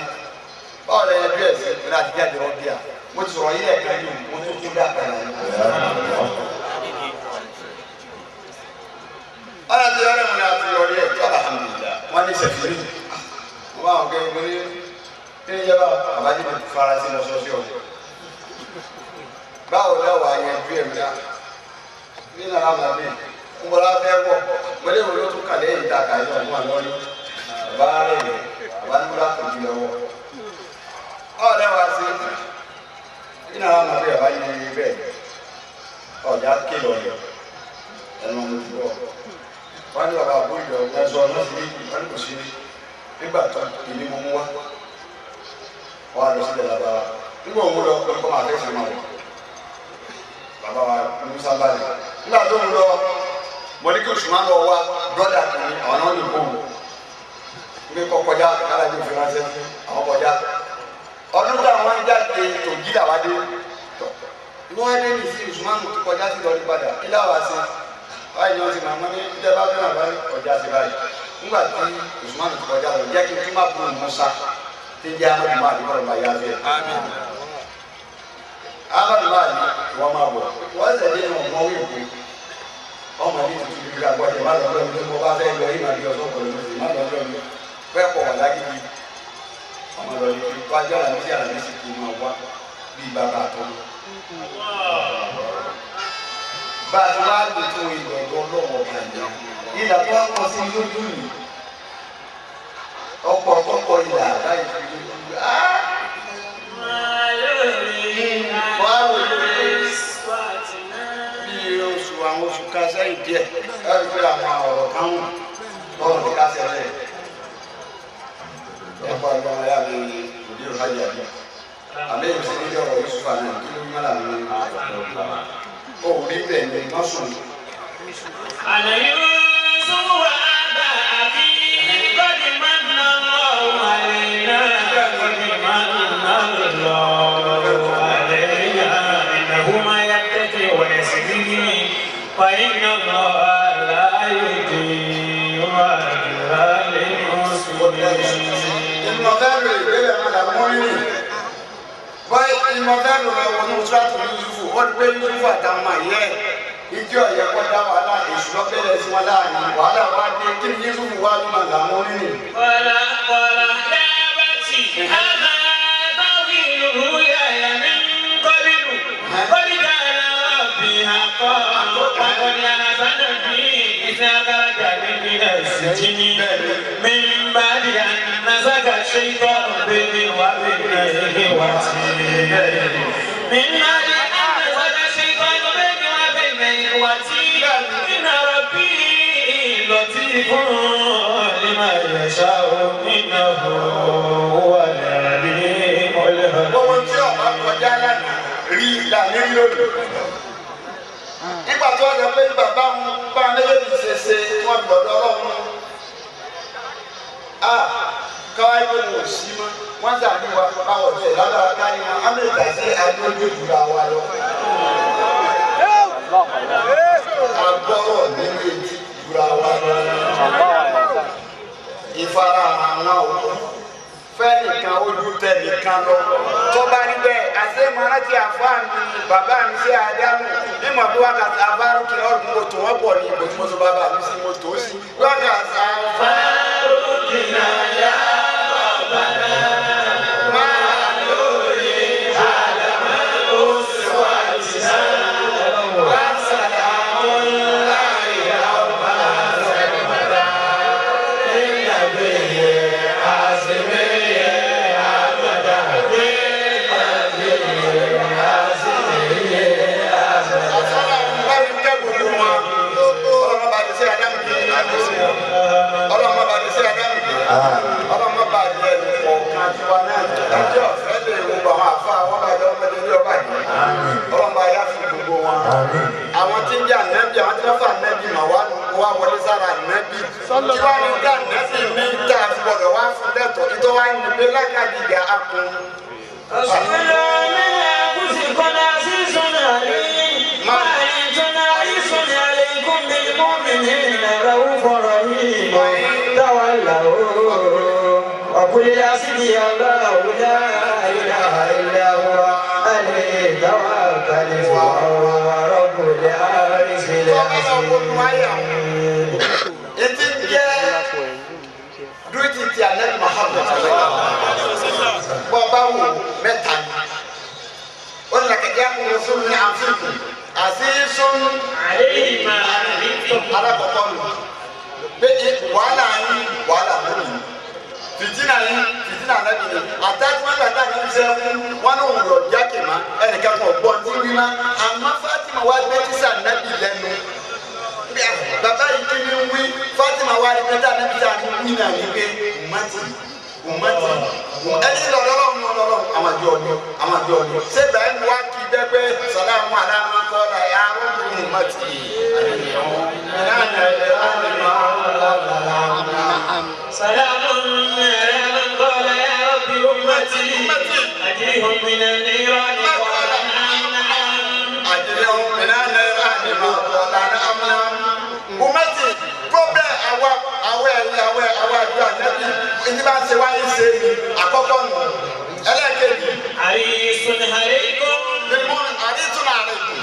Speaker 3: báwo lẹ yẹ bí ẹ sí ìgbà àti jáde ọ bíà mo ti sọ̀rọ̀ yíyẹ kan yìí mo tún tún dá padà yìí. Ọ̀nà tí ọ̀rẹ́ mi náà ti yọrí ẹ̀ tó alhamdulillah wọ́n ní sẹ̀fìrí wọ́n bá wọn kẹ́ mo ní kí ni yẹ́bà àbájẹ́ mi fara sí lọ sọ́sí ọ̀ báwo lẹ́wọ̀ àyànjú ẹ̀ mi náà ní nàrà màmí ń bọ́lá fẹ́ wọ̀ mo lé wọ́n tún kàlẹ́ yìí ta kàyé ọ̀hún àlọ́rí bàbá rẹ̀ bàbá ní bọ́lá tó ju lọ́wọ́ ọ̀ lẹ́wọ̀ àti ní nàrà màmí bàbá yìí bẹ́ẹ̀ ọ̀já kélọ̀ ẹnu ọmọ ti bọ̀ wọ́n ní bàbá àbúrò ìjọ ẹ̀sọ́ ọ̀nà sí ní wọ́n ní kò sí ní nígbà tó ìní mo mú wá wọ́n á lọ sílẹ̀ bàbá wa nígbà òun lọ olùkọ́ máa fẹ́ sẹ́wọ̀n rẹ̀ bàbá wa musa balẹ̀ nígbà tó ń lọ mo ní kí oṣù máa ń lọ wá brọ́dà tó ní àwọn náà ní kóhùn ní kọ́ kọjá kálájú fi ránṣẹ́ àwọn kọjá ọdún táwọn jáde tó jí làwa dé ìwọ́n á dé ní sí oṣù máa ń tó kọjá sí lọ́ọ́ padà kí láwa ṣe báyìí ni wọ́n ti máa mọ́ ní ìjẹ́ bá fẹ́ràn bá ní ọjà sí báyìí nígbà tí Usman ti kọjá lọ jẹ́ kí n tún má bú Musa tí ń jẹ́ Amadu máa di kọ́ lọ́ba yá fẹ́. Amadu máa di wọ́n máa bọ̀ wọ́n sẹ̀ dé ní ọmọ wíwú ọmọ ní tuntun bí ká gbọ́dọ̀ má lọ́dọ̀ mi tó bá fẹ́ lọ ìmọ̀ bí ọ̀sán kọ̀ lọ́dọ̀ má lọ́dọ̀ mi fẹ́ kọ̀ wà lágídí ọmọ lọ ní wájú àlàmísì àlàmísì kì í máa wá bí bàbá àtọ́mọ bá a ti wá lè tó ilẹ̀ ọ̀dọ́ ọlọ́wọ́ ọba yìí ìlà tó wá kọ sí lójú yìí ọkọ̀ ọkọ̀ ìlà báyìí fi lójú á. Wọ́n á wò lórí bí oṣù àwọn oṣù kan sẹ́yìn díẹ̀ ẹ rí pé àwọn ọ̀rọ̀ kan wù lọ́rùn ní kásẹ̀ rẹ̀ ẹ kọ́ ẹ̀gbọ́n wọn yá mi òdi òhàjì àbí àmì èyí sì ní ọ̀rọ̀ Yusufa náà kí ló ń mọ́lá mi òní bẹ́ẹ̀ ni wọ́n sùn.
Speaker 1: Àná Yusuf wà bá àbí kọ́ni máa ń ná lọ́wọ́ àlẹ́ náà kọ́ni máa ń ná lọ́wọ́ àlẹ́ náà ìnáwó máa yá tẹ́tẹ́ wọ̀nyẹ sí ní wàyí náà lọ́wọ́ aláyé dé wà lálẹ́ mọ́sùlùmí.
Speaker 3: Ìmọ̀fẹ́rù ìgbélé padà mú rírì. Báyìí ìmọ̀fẹ́rù rẹ̀ wọnú tíráàtù Yusufu, ó rí pé Yusufu àtàwọn àyẹ́ ìjọ yẹ kó dá wàhálà èṣù lọ́bẹ̀rẹ̀ sí wọn láàrin wàhálà wá dé kí ni Yusufu wá ló máa là mú rírì.
Speaker 1: Kọ́lá kọ́lá yá bá tì á máa bá wí ìlú yàyà mi ń kọ́bínú. Kọ́lí dára bí akọ́ akọ́ni alásánà bí ìsìn akárajà mi ní ẹ̀sìn jíní. Mi ń bá di ànásága ṣe ikọ́ bẹ́ẹ̀ wá bẹ́ẹ̀ wá sí. Mi ń bá di ànásága ṣe ikọ́ bẹ́ẹ̀ wá bẹ́ẹ̀ wá sí. Iná rọ̀bì lọ́tí fún lima yasha'u innahu huwal alimul hakim.
Speaker 3: Gbogbo tí ọba kọjá lánàá rí ìlànà rí lónìí. Nígbà tó ọjọ́ pé bàbá ń bá méjèèjì ṣe ṣe tí wọ́n gbọ́dọ̀ ọlọ́run. A káwá pé wọn ò sí mọ́, wọ́n sàbí wa báwọ̀ tẹ̀ lágbára kárí wọn, á lè dà sí adójú ìdúrà wa lọ. Agbọ́rọ̀ nínú etí ìdúrà wa lọ. Ìfarahàn àwọn òkú fẹ́nìkan ojú tẹnìkan lọ. Tó bá rí bẹ́ẹ̀, àṣé mọ́rántí àfáà mi, bàbá mi sí Ádámù, mímọ̀ bí wákàtí afárúkì ọ̀rùn mo tò wọ́n pọ̀ ní ìbò tí mo tó bàbá mi sí mo tó sí. Wákàtí afárúkì náà yá bàbá náà máa lórí àdàmọ́ ó sì wá ìsá. Wá sàlámù Àwọn tí ń jẹ́ ànábì, àwọn tí wọ́n fà ànábì mà wá wọlé sára ànábì. Kí wá ní dá ànábì ní tá a gbọ́dọ̀ wá fún lẹ́tọ̀ọ́, ìtọ́ wá ní pé lákàdìgà akun.
Speaker 4: وقل حسبي الله لا إله إلا هو عليه توكلت وهو رب العرش العظيم.
Speaker 3: Etí jẹ́ dúró ti Ànábì Muhammad bọ́ bá wò mẹ́ta ni ó ní làkàdé àkùnrin fún mi àfikún àti sún alákọ̀ọ́kọ́ nù pé wàhálà yín wàhálà lónìí fitina yín fitina anabi ni attachment ata anabi sẹ wọn ní òun lọ jákè má ẹnìkan kan gbọ́ ní wí má àmọ́ Fatima wá gbé tísà anabi lẹ́nu bàbá yìí kí ni wí Fatima wá rí pé tá anabi sẹ àní wí náà ní pé umati umati ẹni lọlọrọ lọlọrọ àwọn àjọ ọdún àwọn àjọ ọdún ṣé bẹ́ẹ̀ wá kí bẹ́ẹ̀ pé sàlámù aláàmú kọ́lá ẹ̀ arúgbó umati.
Speaker 1: سلام على من قال يا رب أمتي أجرهم من النيران قال نعم نعم
Speaker 3: أجرهم من النيران قال نعم نعم أمتي problem àwa àwa ẹ̀yin àwa àwa àjọ ànábì ẹni bá ń ṣe wáyé ṣe ni àkọ́kọ́ nù ẹlẹ́ẹ̀kejì.
Speaker 1: àrísùn àríkùn.
Speaker 3: mímú àrísùn àríkùn.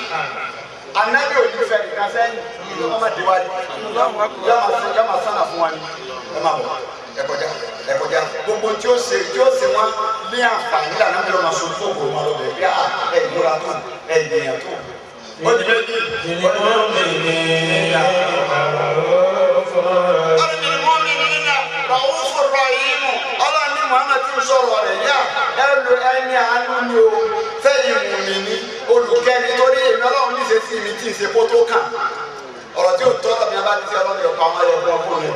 Speaker 3: Ànábì ò ní fẹ́ nìkan sẹ́yìn ọmọ déwájú yọ máa sánà fún wa ni ẹ máa bọ̀ ẹ kọjá ẹ kọjá gbogbo tí ó ṣe tí ó ṣe wọn ní àǹfààní lànà bí wọn máa so fún òkò wọn lọ bẹ bí ẹ ìmúra tó ẹ ìgbìyànjú tó. Ó di méjì. Ọlọ́run ní Muhammad ti ń sọ̀rọ̀ rẹ̀ yá ẹ lo ẹni àánú ni o fẹ́yìn wù mí ní olùkẹ́ni torí èmi Ọlọ́run ní ṣe sí mi tí ń ṣe kó tó kàn ọ̀rọ̀ tí ò tọ́ mi abá ti ṣe Ọlọ́run yóò pa àwọn ẹ̀kún ọkọ rẹ̀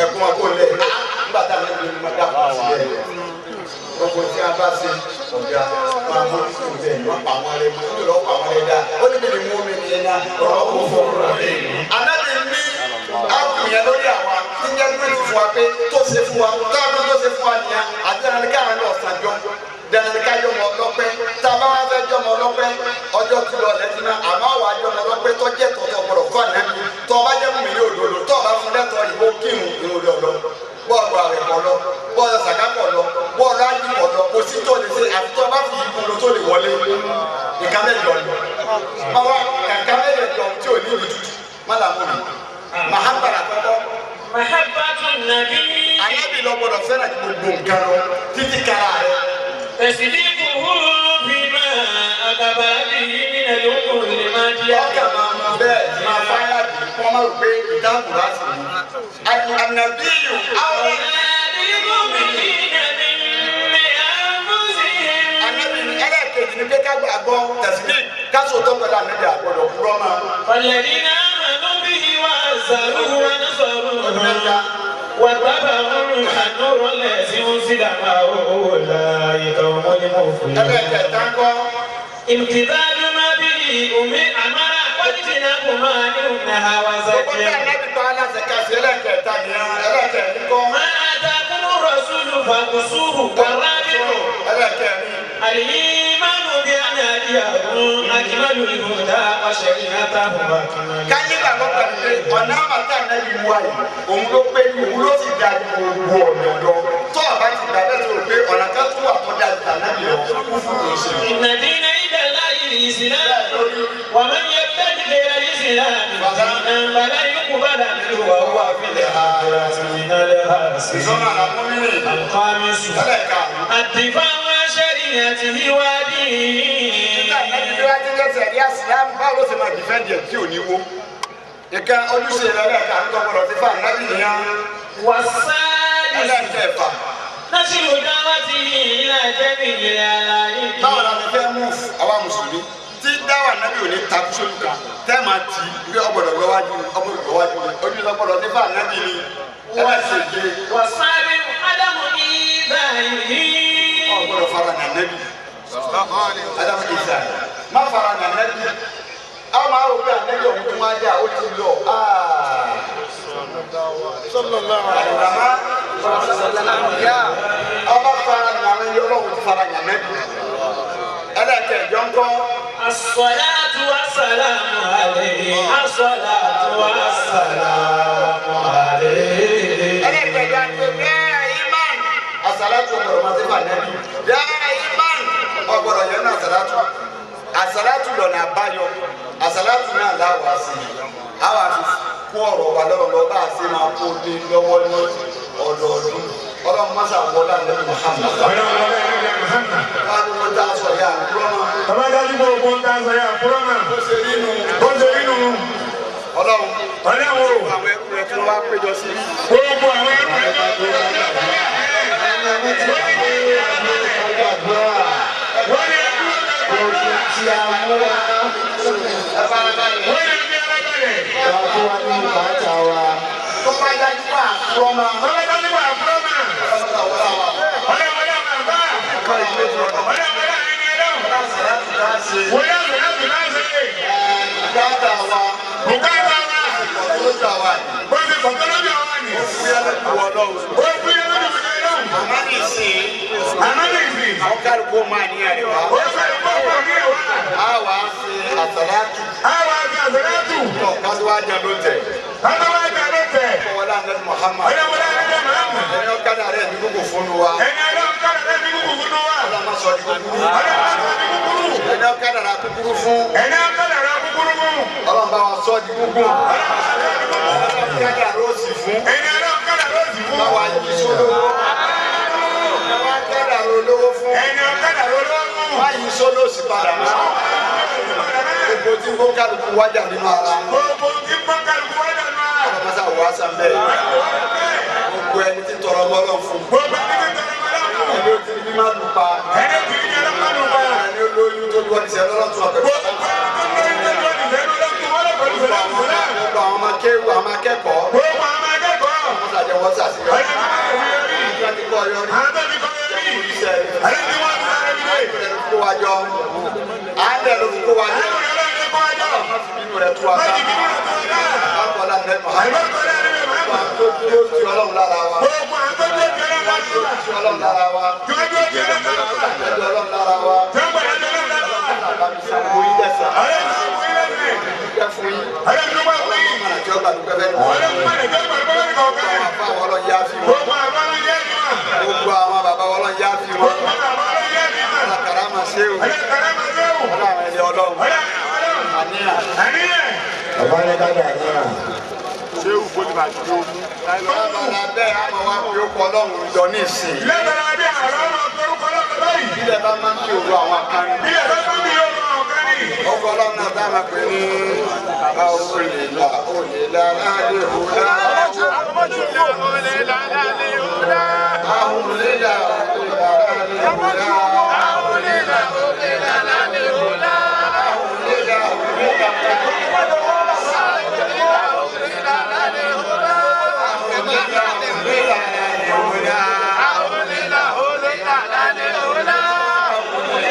Speaker 3: ẹ̀kún ọkọ rẹ̀ nígbà tá a lè ní ma dákun sílẹ̀ gbogbo tí a bá ṣe ọ̀gá máa mú kó bẹ́ẹ̀ wọ́n pa àwọn ẹ̀rẹ́ mọ́ nílò ọ̀pọ̀ àwọn ẹ̀rẹ́ dá ó ní bíi mú mi ní ẹ̀yà ọ̀rọ̀ kò fọ́ Ànábì ní àkùnyẹ lórí àwa tí ń jẹ́ dúró fún wa pé tó ṣe fún wa táwọn tó ṣe fún wa nìyẹn àti ẹnìkan àwọn ọ̀sán jọ dẹnẹni jọmọ ọlọ́pẹ́ tá a bá wá fẹ́ jọmọ ọlọ́pẹ́ ọjọ́ ti lọ lẹ́tí náà àmọ́ wàá jọmọ ọlọ́pẹ́ tó jẹ́ tọ̀tọ̀ gbọ́dọ̀ fún ànábi tó o bá jẹ́ mú mi ní òdodo tó o bá fún lẹ́tọ̀ ìbò kírun ìrun rẹ̀ ọ̀lọ́ bọ́ọ̀lù àwẹ̀ kọ̀ lọ bọ́ọ̀lù sàká kọ̀ lọ bọ́ọ̀lù ájì kọ̀ lọ kò sí tó lè ṣe àti tó o bá fi ìbò lọ tó lè wọlé ìka mẹ́jọ ni báwa kàkà mẹ́jọ tí ò ní ìlú tutù má làmú mi mahabba àkọ́kọ́.
Speaker 1: Mahabbatu nabi.
Speaker 3: Ànábì ló gbọ́dọ̀ fẹ́ràn gbogbo nǹkan lọ títí kára rẹ̀.
Speaker 1: تصديقه فيما أخبر به من الأمور الماضية.
Speaker 3: Ọkà máa ma bẹ́ẹ̀ máa fáyà bí wọ́n máa rò pé ìdáàbò láti mú. Ànàbíyù àwọn. Ànábì ní ẹlẹ́ẹ̀kejì ní pé ká gbàgbọ́ tẹ̀síbí ká sòótọ́ pẹ̀lú ànábì àgbọ̀dọ̀ kúrọ́ máa.
Speaker 1: والذين آمنوا به وعزروه ونصروه واتبعوا النور الذي أنزل معه أولئك هم المفلحون. امتثال ما به أمر واجتناب ما نهى وزجر. ما آتاكم الرسول فخذوه والرابع الإيمان بأن هديهم أكمل الهدى وشريعته أكمل.
Speaker 3: Káyé gbàgbọ́ pẹ̀lú pé ọ̀nà àmàtà náà yìí wá yìí òun ló pé ní òun ló sì da gbogbo ọ̀nà lọ tó ọ̀bá ti gbà bẹ́ẹ̀ tó rò pé ọ̀nà kan tún wà tó dáa ju tànàbì lọ kú fún òṣèlú.
Speaker 1: إن دين عند الله الإسلام ومن يبتغي غير الإسلام دينا فلن يقبل منه وهو في الآخرة من الخاسرين.
Speaker 3: Ìsọ́nà àlámúmínì
Speaker 1: الخامس
Speaker 3: ẹlẹ́ẹ̀karùn-ún.
Speaker 1: الدفاع عن شريعته ودينه.
Speaker 3: Nígbà náà ti wá ti jẹ́sẹ̀ rí àsìlámù báwo ló ṣe máa dìfẹ́ǹdì ẹ̀ tí ò ní wó. Ìka ojúṣe rẹ̀ lẹ́ẹ̀ka ń tọ́ gbọ́dọ̀ ti fà nábì nìyẹn.
Speaker 1: والسادس
Speaker 3: Ẹlẹ́ẹ̀kẹfà.
Speaker 1: نشر دعوته إلى جميع العالمين.
Speaker 3: Báwo la ti fẹ́ mú àwa mùsùlùmí tí dáwà nábì ò ní takú sójú kan tẹ́ máa tì í bí ọgbọ̀dọ̀ lọ́wájú ni ọgbọ̀dọ̀ lọ́wájú ni ojúṣe gbọ́dọ̀ ti fà nábì ni ẹlẹ́sẹ̀jẹ.
Speaker 1: والسابع عدم إيذائه.
Speaker 3: Ọgbọ̀dọ̀ fara nà nábì. Adamu Isa má fara nà nábì
Speaker 1: الصلاة والسلام عليه الصلاة والسلام عليه.
Speaker 3: Ẹlẹ́gbẹ̀dá pé bẹ́ẹ̀ imán àsálàtù ọ̀gbọ̀dọ̀ máa ti fà nẹ́bí. Bẹ́ẹ̀ imán ọ̀gbọ̀dọ̀ yẹn náà àsálàtù. Àsálàtù lọ́nà àbáyọ. Àsálàtù náà láwàá sí i. Àwa fi kó ọ̀rọ̀ wa lọ́rọ̀ lọ bá a ṣe máa kó lé lọ́wọ́ ní ọdọọdún. Ọlọ́run má ṣàwọlá lẹ́nu Muhammad. Wọ́n á ní wọ́n dá aṣọ yà àkúrọ́ náà.
Speaker 6: Bàbá dájú bò ó ń ta aṣọ yà àkúrọ́ náà.
Speaker 3: Bó ṣe rí nu.
Speaker 6: Bó ṣe rí nu.
Speaker 3: Ọlọ́run.
Speaker 6: Ọlọ́run o.
Speaker 3: Àwọn ẹrú rẹ̀ tí wọ́n wá péjọ sí.
Speaker 6: Gbogbo àwọn ẹrú rẹ̀ tí wọ́n péjọ sí. Wọ́n ní ẹrú
Speaker 4: Tí a mú wá.
Speaker 6: Wọ́n ní ẹbí alábàlẹ̀.
Speaker 4: Wọ́n tó wá ní bàtà wa.
Speaker 3: Tó bá dájú wà àkúrọ́ máa.
Speaker 6: Bàbá dájú wà àkúrọ́ máa. Ọlọ́run ọlọ́run àbá. Ọlọ́run ọlọ́run ẹni ẹlọ́run. Wọ́n yà sọ láti máa ṣe.
Speaker 3: Bùkátà wa.
Speaker 6: Bùkátà wa.
Speaker 3: Ọ̀tọ́lójú àwa ni.
Speaker 6: Bó ṣe kọ̀tọ́lójú àwa ni.
Speaker 3: Ó fi ẹlẹ́dùn ọlọ́run.
Speaker 6: Ó fi ẹlẹ́dùn ọlọ́run.
Speaker 3: Àmọ́ ní ìsìn.
Speaker 6: Àmọ́ ní ìsìn.
Speaker 3: Àwọn kálukú máa ní ẹ̀rẹ̀ wá.
Speaker 6: Ó kálukú máa ní ẹ̀rẹ̀ wá.
Speaker 3: A wà á ṣe àsàlátù.
Speaker 6: A wà á ṣe àsàlátù.
Speaker 3: Tọ́ kátó wá jẹ ló tẹ̀.
Speaker 6: Kátó wá jẹ ló tẹ̀.
Speaker 3: Ọwọ́lá Ahmed Muhammad.
Speaker 6: Ọlọ́wọ́lá Ahmed Muhammad.
Speaker 3: Ẹni ọ̀kadà rẹ̀ ní kúkú fún wa.
Speaker 6: Ẹni ọ̀kadà rẹ̀ ní kúkú fún wa.
Speaker 3: Ọlọ́mọ sọ di kúkúrú.
Speaker 6: Ọlọ́mọ sọ di kúkúrú.
Speaker 3: Ẹni ọ̀kadà rẹ̀ kúkúrú fún.
Speaker 6: Ẹni ọ̀kadà rẹ̀ kúkúrú fún.
Speaker 3: Ọlọ́run bá wa sọ di kúkú. Ọ̀kadà rẹ̀ ó sì fún.
Speaker 6: Ẹni ọ̀kadà rẹ̀ ó sì fún.
Speaker 3: Báwa yí sólówó. Ẹni ọ̀kadà rẹ̀ olówó fún.
Speaker 6: Ẹni ọ̀kadà rẹ̀ olówó fún.
Speaker 3: Báyìí sóló sì padà mọ́. Gbogbo tí kò kálukú wájà nínú ara.
Speaker 6: Gbogbo tí kò kálukú wájà nínú ara.
Speaker 3: Ọlọ́mọsá wà á sàn bẹ́ẹ̀. Gbogbo ẹni tí tọrọ mọ́lọ́ fún.
Speaker 6: Gbogbo ẹni tí tọrọ mọ́lọ́ fún.
Speaker 3: Ẹni ó ti ní má lù pa.
Speaker 6: Ẹni ó ti ní má lù pa.
Speaker 3: Ẹni ó lóyún tó lù ọ́nìṣẹ́ lọ́lọ́ tún ọ̀pẹ̀.
Speaker 6: Gbogbo ẹni tó lóyún tó lù ọ́nìṣẹ́ lọ́lọ́ tún ọ̀pẹ̀ pẹ̀lú
Speaker 3: Gbogbo àwọn ọmọ akéwù àwọn akẹ́kọ̀ọ́.
Speaker 6: Gbogbo àwọn akẹ́kọ̀ọ́.
Speaker 3: Wọ́n ṣàjẹ́ wọ́n ṣàṣeyọrí. Àwọn ti kọ́ yọrí.
Speaker 6: Àwọn ti kọ́ yọrí. Ẹni tí wọ́n ti sáré nílé.
Speaker 3: Kó wa jọ. Àádẹ́ ló fi kó wa jọ. Inú rẹ̀ tú wa ká. Bákan náà ní Muhammad. Gbogbo àwọn tó dúró ti Ọlọ́run lára wa.
Speaker 6: Gbogbo àwọn tó dúró ti Ọlọ́run lára wa.
Speaker 3: Ti Ọlọ́run lára wa.
Speaker 6: Tí wọ́n dúró ti Ọlọ́run lára wa.
Speaker 3: Ti Ọlọ́run lára wa.
Speaker 6: Tí wọ́n gbọ́dọ̀ ti Ọlọ́run lára wa.
Speaker 3: Bàbá mi sọ fún yín lẹ́sàn.
Speaker 6: Ọlọ́run sọ fún yín lẹ́sàn.
Speaker 3: Dúpẹ́ fún yín.
Speaker 6: Ọlọ́run dúpẹ́ fún yín.
Speaker 3: Ọlọ́run àti ọgbà dúpẹ́ fẹ́ nù.
Speaker 6: Ọlọ́run àti ọgbà dúpẹ́ fẹ́ kọ̀ọ̀kan.
Speaker 3: Gbogbo àwọn Ọlọ́run yá fi wọn.
Speaker 6: Gbogbo àwọn Ọlọ́run yá fi wọn.
Speaker 3: Gbogbo àwọn bàbá Ọlọ́run yá fi wọn.
Speaker 6: Gbogbo àwọn bàbá Ọlọ́run yá fi wọn.
Speaker 3: Ọlọ́run karama ṣéwù.
Speaker 6: Ọlọ́run karama ṣéwù.
Speaker 3: Ọlọ́run ẹni Ọlọ́run. Àníyàn.
Speaker 6: Àníyàn.
Speaker 4: Bàbá ní ká dà níyàn.
Speaker 5: Ṣéwù bó ti bàjẹ́ ó mú.
Speaker 3: Lábàlá bẹ́ẹ̀ á máa wá fi ókọ Ọlọ́run jọ ní ìsìn.
Speaker 6: Lábàlá bẹ́ẹ̀ àwọn ọmọ orúkọ Ọlọ́run báyìí.
Speaker 3: Bílẹ̀ bá máa ń bí òru àwọn akánni.
Speaker 6: Bílẹ̀ bá máa ń bí òru àwọn akánni.
Speaker 3: Ọkọ Ọlọ́run náà dá máa pè ní Olèlà Olèlà Lálẹ́ Òlà.
Speaker 5: Olèlà Lálẹ́ Òlà.
Speaker 3: Olèlà Olèlà Lálẹ́ Òlà.
Speaker 5: Olèlà Olèlà Lálẹ́ Òlà.
Speaker 3: Olèlà Olèlà
Speaker 5: Olèlà.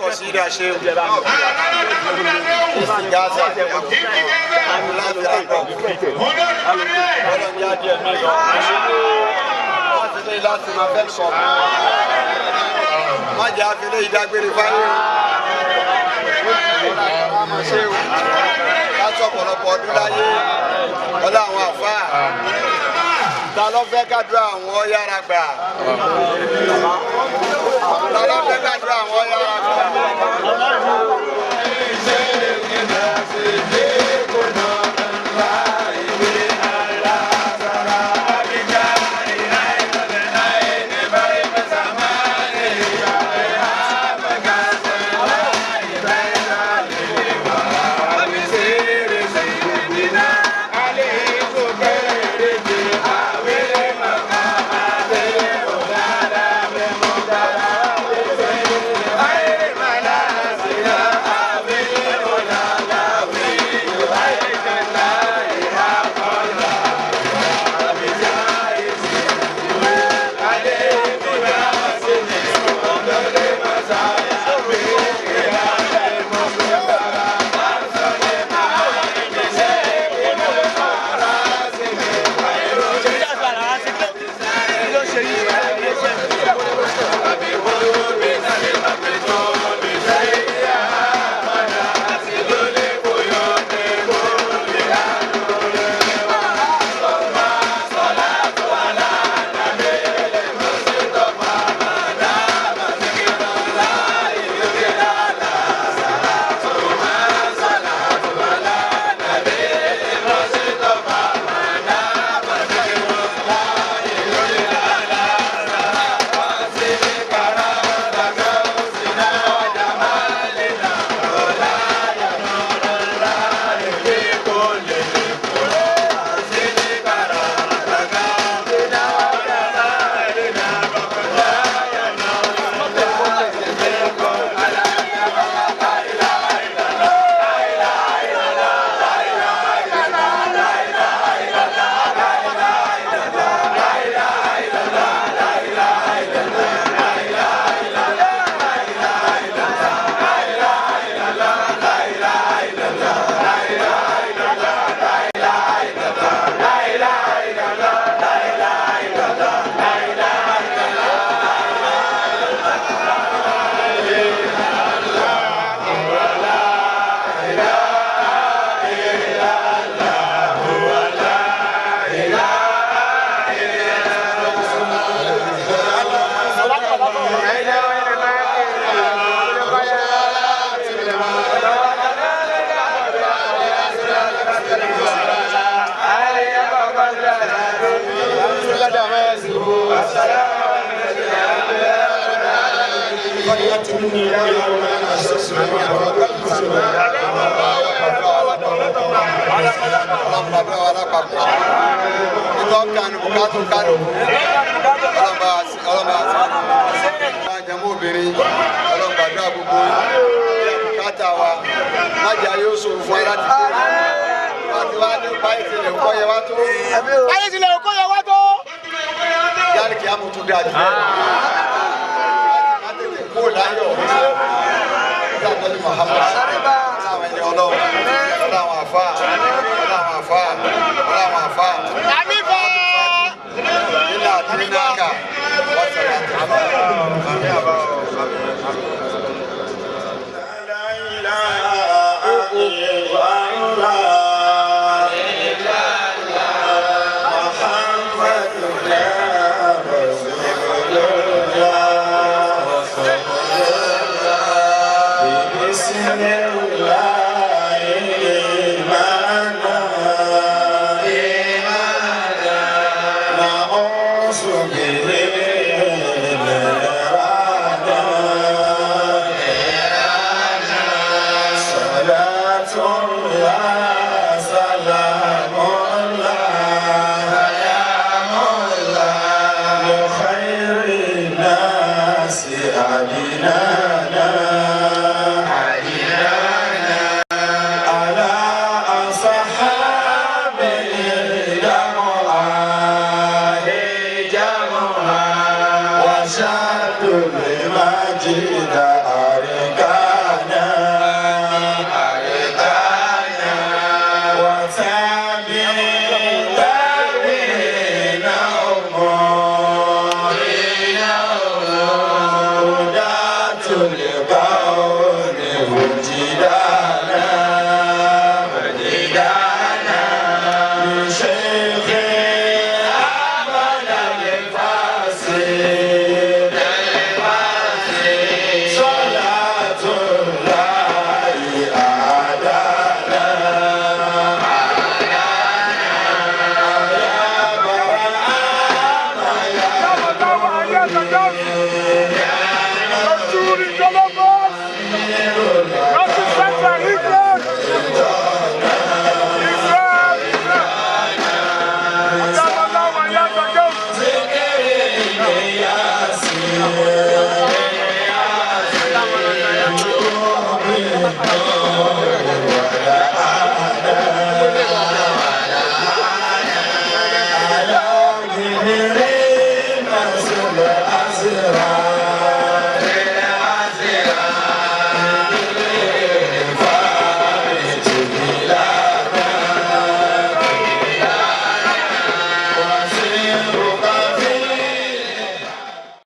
Speaker 3: Kọ̀sídà ṣe ìsìgáṣà láti àpọ̀ ọlọ́run yá díẹ̀ mí lọ láti ní láti máa fẹ́ sọ má jẹ́ àfilẹ́ ìdágbére fáyé o ṣe o láti ọ̀pọ̀lọpọ̀ ọdún láyé ọlá àwọn àfáà ta ló fẹ́ kádùrá àwọn yára gbà ta ló fẹ́ kádùrá àwọn yára gbà.
Speaker 4: Majida Arika. yìí.